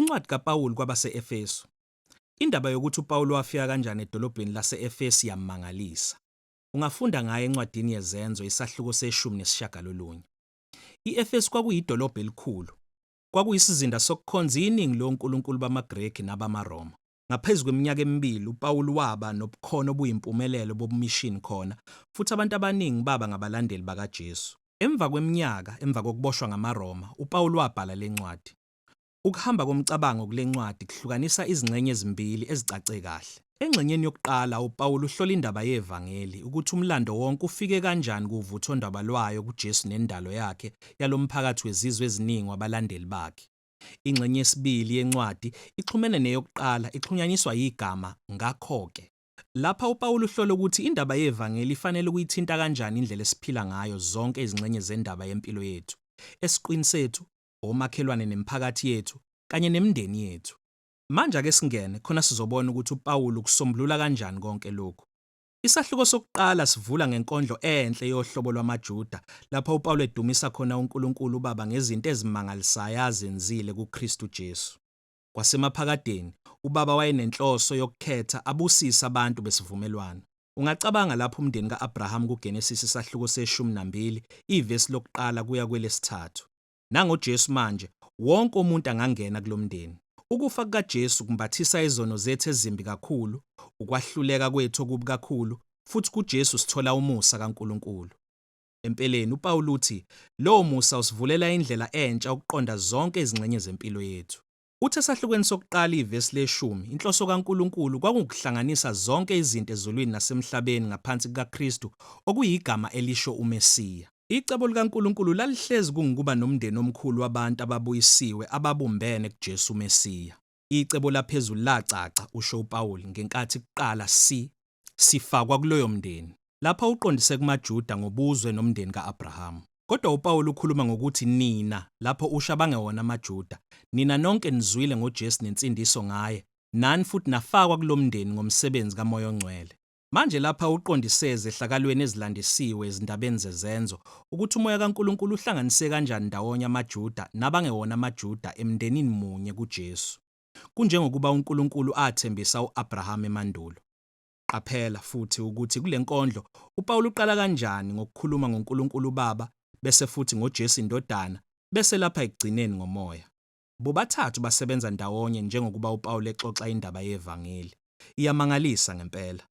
Incwadi kaPawulu kwabase-Efesu. Indaba yokuthi uPawulu wafika kanjani edolobheni lase-Efesu iyamangalisa. Ungafunda ngayo encwadini yeZenzo isahluko seshumi nesishagalolunye. I-Efesu kwakuyidolobha elikhulu. Kwakuyisizinda sokukhonza iningi lonkulunkulu bamaGreki nabamaRoma. Ngaphezu kweminyaka emibili uPawulu waba nobukhono obuyimpumelelo bobumishini khona, futhi abantu abaningi baba ngabalandeli bakaJesu. Emva kweminyaka emva kokuboshwa ngamaRoma, uPawulu wabhala le ncwadi. Ukuhamba komcabango kule ncwadi kuhlukanisa izingxenye ezimbili ezicace kahle. Engxenyeni yokuqala, uPawulu uhlola indaba yevangeli, ukuthi umlando wonke ufike kanjani kuvuthondaba lwayo kuJesu nendalo yakhe yalomphakathi wezizwe eziningi wabalandeli bakhe. Ingxenye yesibili yencwadi ixhumene neyokuqala, ixhunyaniswa yigama ngakho-ke. Lapha uPawulu uhlola ukuthi indaba yevangeli ifanele ukuyithinta kanjani indlela esiphila ngayo zonke izingxenye zendaba yempilo yethu, esiqwini sethu, omakhelwane nemiphakathi yethu, kanye nemindeni yethu. Manje ake singene khona sizobona ukuthi uPawulu ukusombulula kanjani konke lokhu. Isahluko sokuqala sivula ngenkondlo enhle yohlobo lwamaJuda, lapho uPawulu edumisa khona uNkulunkulu uBaba ngezinto ezimangalisayo azenzile kuKristu Jesu. Kwasemaphakadeni, uBaba wayenenhloso yokukhetha abusise abantu besivumelwano. Ungacabanga lapho umndeni ka-Abraham kuGenesisi isahluko seshumi nambili, ivesi lokuqala kuya kwelesithathu. NangoJesu manje, wonke umuntu angangena kulomndeni. Ukufa kukaJesu kumbathisa izono zethu ezimbi kakhulu, ukwahluleka kwethu okubi kakhulu, futhi kuJesu sithola umusa kaNkulunkulu. Empeleni, uPawulu uthi lowo musa usivulela indlela entsha ukuqonda zonke izingxenye zempilo yethu. Uthi esahlukweni sokuqala ivesi leshumi, inhloso kaNkulunkulu kwakungukuhlanganisa zonke izinto ezulwini nasemhlabeni ngaphansi kukaKristu, okuyigama elisho uMesiya. Icebo likaNkulunkulu lalihlezi kungukuba nomndeni omkhulu wabantu ababuyisiwe ababumbene kuJesu uMesiya. Icebo laphezulu lacaca, usho uPawulu, ngenkathi kuqala si sifakwa kuloyo mndeni. Lapha uqondise kumaJuda ngobuzwe nomndeni ka-Abrahamu. Kodwa uPawulu ukhuluma ngokuthi nina lapho usho abangewona amaJuda. Nina nonke nizwile ngoJesu nensindiso ngaye, nani futhi nafakwa kulomndeni ngomsebenzi kaMoya oNgcwele. Manje lapha uqondise ezehlakalweni ezilandisiwe ezindabeni zeZenzo ukuthi uMoya kaNkulunkulu uhlanganise kanjani ndawonye amaJuda nabangewona amaJuda emndenini munye kuJesu. Kunjengokuba uNkulunkulu athembisa u-Abrahama emandulo. Qaphela, futhi, ukuthi kule nkondlo uPawulu uqala kanjani ngokukhuluma ngoNkulunkulu uBaba, bese futhi ngoJesu iNdodana, bese lapha ekugcineni ngoMoya. Bobathathu basebenza ndawonye njengokuba uPawulu exoxa indaba yevangeli. Iyamangalisa ngempela.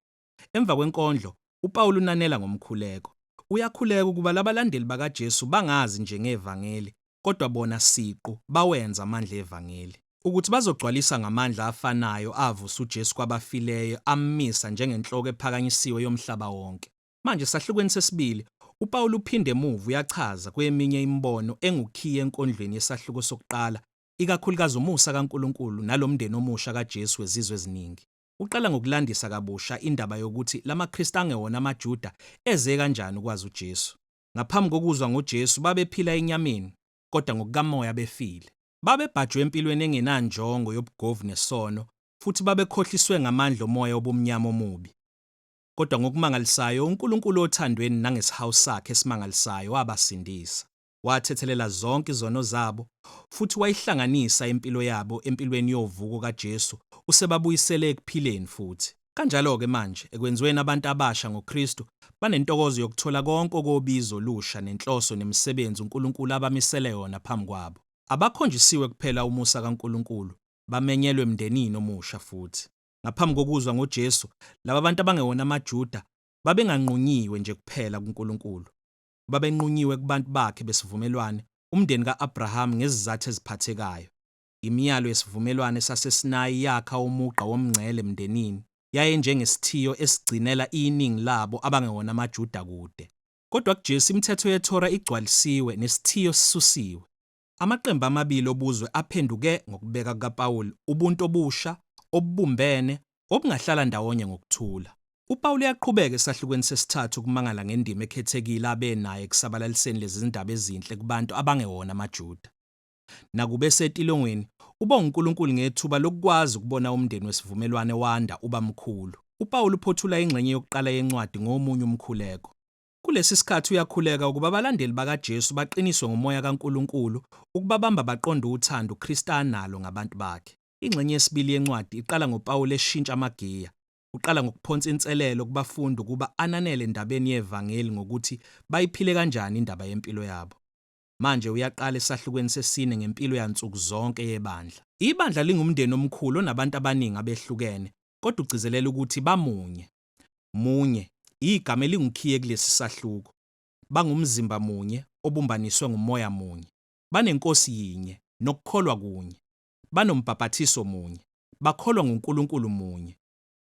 Emva kwenkondlo, uPawulu unanela ngomkhuleko. Uyakhuleka ukuba labalandeli bakaJesu bangazi nje ngevangeli, kodwa bona siqu bawenze amandla evangeli. Ukuthi bazogcwalisa ngamandla afanayo avusa uJesu kwabafileyo ammisa njengenhloko ephakanyisiwe yomhlaba wonke. Manje esahlukweni sesibili, uPawulu uphinda emuva uyachaza kweminye imibono engukhiye enkondlweni yesahluko sokuqala, ikakhulukazi umusa kaNkulunkulu nalomndeni omusha kaJesu wezizwe eziningi. Uqala ngokulandisa kabusha indaba yokuthi lamaKristu angewona amaJuda eze kanjani ukwazi uJesu. Ngaphambi kokuzwa ngoJesu babephila enyameni, kodwa ngokukamoya befile. Babebhajwe empilweni engenanjongo yobugovu nesono futhi babekhohliswe ngamandla omoya wobumnyama omubi. Kodwa ngokumangalisayo, uNkulunkulu othandweni nangesihawu sakhe esimangalisayo wabasindisa. Wathethelela zonke izono zabo futhi wayihlanganisa impilo yabo empilweni yovuko kaJesu usebabuyisele ekuphileni futhi. Kanjalo-ke manje, ekwenziweni abantu abasha ngoKristu, banentokozo yokuthola konke okobizo olusha nenhloso nemisebenzi uNkulunkulu abamisele yona phambi kwabo. Abakhonjisiwe kuphela umusa kaNkulunkulu, bamenyelwe emndenini omusha futhi. Ngaphambi kokuzwa ngoJesu, laba bantu abangewona amaJuda babenganqunyiwe nje kuphela kuNkulunkulu. Babenqunyiwe kubantu bakhe besivumelwane, umndeni ka-Abrahamu ngezizathu eziphathekayo. Imiyalo yesivumelwane saseSinayi yakha umugqa womngcele emndenini, yayenjengesithiyo esigcinela iningi labo abangewona amaJuda kude. Kodwa kuJesu imithetho yeThora igcwalisiwe nesithiyo sisusiwe. Amaqembu amabili obuzwe aphenduke, ngokubeka kukaPawulu, ubuntu obusha, obubumbene, obungahlala ndawonye ngokuthula. UPawulu uyaqhubeka esahlukweni sesithathu ukumangala ngendima ekhethekile abe nayo ekusabalaliseni lezi zindaba ezinhle kubantu abangewona amaJuda. Nakuba esetilongweni, ubonga uNkulunkulu ngethuba lokukwazi ukubona umndeni wesivumelwane wanda uba mkhulu. UPawulu uphothula ingxenye yokuqala yencwadi ngomunye umkhuleko. Kulesi sikhathi uyakhuleka ukuba abalandeli bakaJesu baqiniswe ngomoya kaNkulunkulu ukubabamba baqonde uthando uKristu analo ngabantu bakhe. Ingxenye yesibili yencwadi iqala ngoPawulu eshintsha amagiya. Uqala ngokuphonsa inselelo kubafundi ukuba ananele endabeni yevangeli ngokuthi bayiphile kanjani indaba yempilo yabo. Manje uyaqala esahlukweni sesine ngempilo yansuku zonke yebandla. Ibandla lingumndeni omkhulu onabantu abaningi abehlukene, kodwa ugcizelela ukuthi bamunye. Munye, igama elingukhiye kulesi sahluko. Bangumzimba munye obumbaniswe ngumoya munye. BaneNkosi yinye, nokukholwa kunye. Banombhaphathiso munye. Bakholwa nguNkulunkulu munye.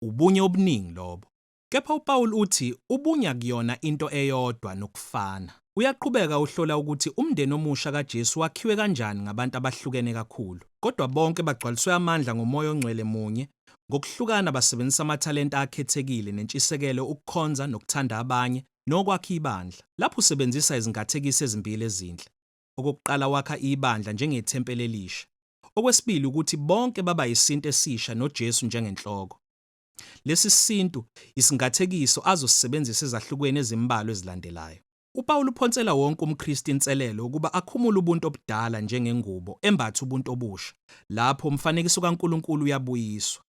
Ubunye obuningi lobo. Kepha uPawulu uthi ubunye akuyona into eyodwa nokufana. Uyaqhubeka uhlola ukuthi umndeni omusha kaJesu wakhiwe kanjani ngabantu abahlukene kakhulu. Kodwa bonke bagcwaliswe amandla ngoMoya oNgcwele munye, ngokuhlukana basebenzisa amathalenta akhethekile nentshisekelo ukukhonza nokuthanda abanye nokwakha ibandla. Lapho usebenzisa izingathekiso ezimbili ezinhle. Okokuqala wakha ibandla njengethempeli elisha. Okwesibili ukuthi bonke baba yisintu esisha noJesu njengenhloko. Lesi sintu yisingathekiso azosisebenzisa ezahlukweni ezimbalwa ezilandelayo. UPawulu uphonsela wonke umKristu inselelo ukuba akhumule ubuntu obudala njengengubo, embathe ubuntu obusha. Lapho umfanekiso kaNkulunkulu uyabuyiswa.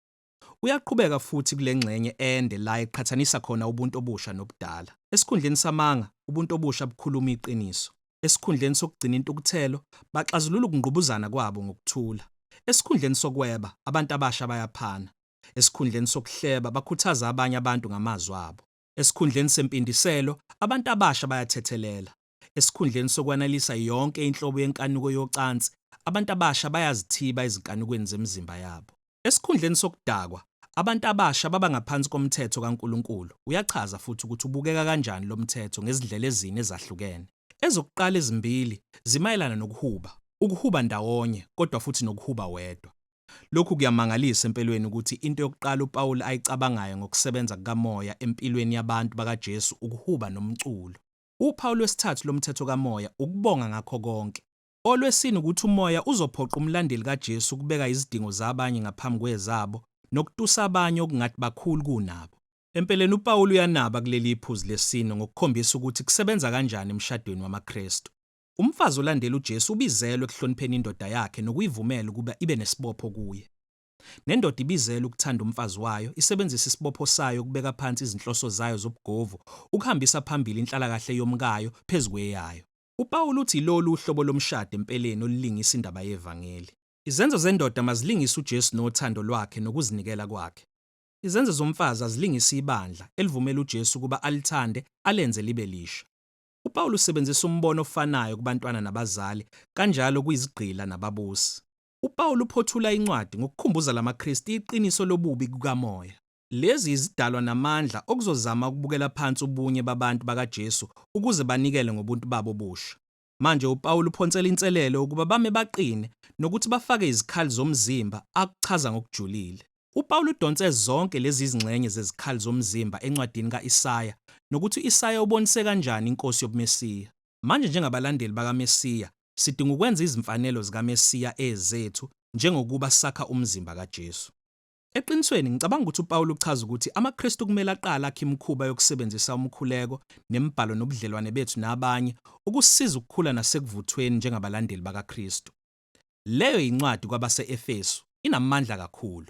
Uyaqhubeka futhi kule ngxenye ende la eqhathanisa khona ubuntu obusha nobudala. Esikhundleni samanga, ubuntu obusha bukhuluma iqiniso. Esikhundleni sokugcina intukuthelo, baxazulula ukungqubuzana kwabo ngokuthula. Esikhundleni sokweba, abantu abasha bayaphana. Esikhundleni sokuhleba, bakhuthaza abanye abantu ngamazwi abo. Esikhundleni sempindiselo, abantu abasha bayathethelela. Esikhundleni sokwanelisa yonke inhlobo yenkanuko yocansi, abantu abasha bayazithiba ezinkanukweni zemizimba yabo. Esikhundleni sokudakwa, abantu abasha baba ngaphansi komthetho kaNkulunkulu. Uyachaza futhi ukuthi ubukeka kanjani lo mthetho ngezindlela ezine ezahlukene. Ezokuqala ezimbili zimayelana nokuhuba, ukuhuba ndawonye kodwa futhi nokuhuba wedwa. Lokhu kuyamangalisa empelweni ukuthi into yokuqala uPawulu ayicabangayo ngokusebenza kukaMoya empilweni yabantu bakaJesu ukuhuba nomculo. Uphawu lwesithathu lomthetho kaMoya ukubonga ngakho konke. Olwesine ukuthi uMoya uzophoqa umlandeli kaJesu ukubeka izidingo zabanye ngaphambi kwezabo nokutusa abanye okungathi bakhulu kunabo. Empeleni uPawulu uyanaba kuleli iphuzu lesine ngokukhombisa ukuthi kusebenza kanjani emshadweni wamaKristu. Umfazi olandela uJesu ubizelwe ekuhlonipheni indoda yakhe nokuyivumela ukuba ibe nesibopho kuye. Nendoda ibizelwe ukuthanda umfazi wayo, isebenzise isibopho sayo ukubeka phansi izinhloso zayo zobugovu, ukuhambisa phambili inhlalakahle yomkayo phezu kweyayo. UPawulu uthi yilolu uhlobo lomshado empeleni olulingisa indaba yevangeli. Izenzo zendoda mazilingise uJesu nothando lwakhe nokuzinikela kwakhe. Izenzo zomfazi azilingise ibandla, elivumela uJesu ukuba alithande alenze libe lisha. UPawulu usebenzisa umbono ofanayo kubantwana nabazali, kanjalo kuyizigqila nababusi. UPawulu uphothula incwadi ngokukhumbuza lamaKristu iqiniso lobubi kukamoya. Lezi yizidalwa namandla okuzozama ukubukela phansi ubunye babantu bakaJesu ukuze banikele ngobuntu babo obusha. Manje uPawulu uphonsela inselelo ukuba bame baqine nokuthi bafake izikhali zomzimba akuchaza ngokujulile. UPawulu udonse zonke lezi zingxenye zezikhali zomzimba encwadini ka-Isaya nokuthi u-Isaya ubonise kanjani iNkosi yobuMesiya. Manje njengabalandeli bakaMesiya, sidinga ukwenza izimfanelo zikaMesiya ezethu njengokuba sakha umzimba kaJesu. Eqinisweni, ngicabanga ukuthi uPawulu uchaza ukuthi amaKristu kumele aqale akhe imikhuba yokusebenzisa umkhuleko nemibhalo nobudlelwane bethu nabanye ukusisiza ukukhula nasekuvuthweni njengabalandeli bakaKristu. Leyo yincwadi kwabase-Efesu, inamandla kakhulu.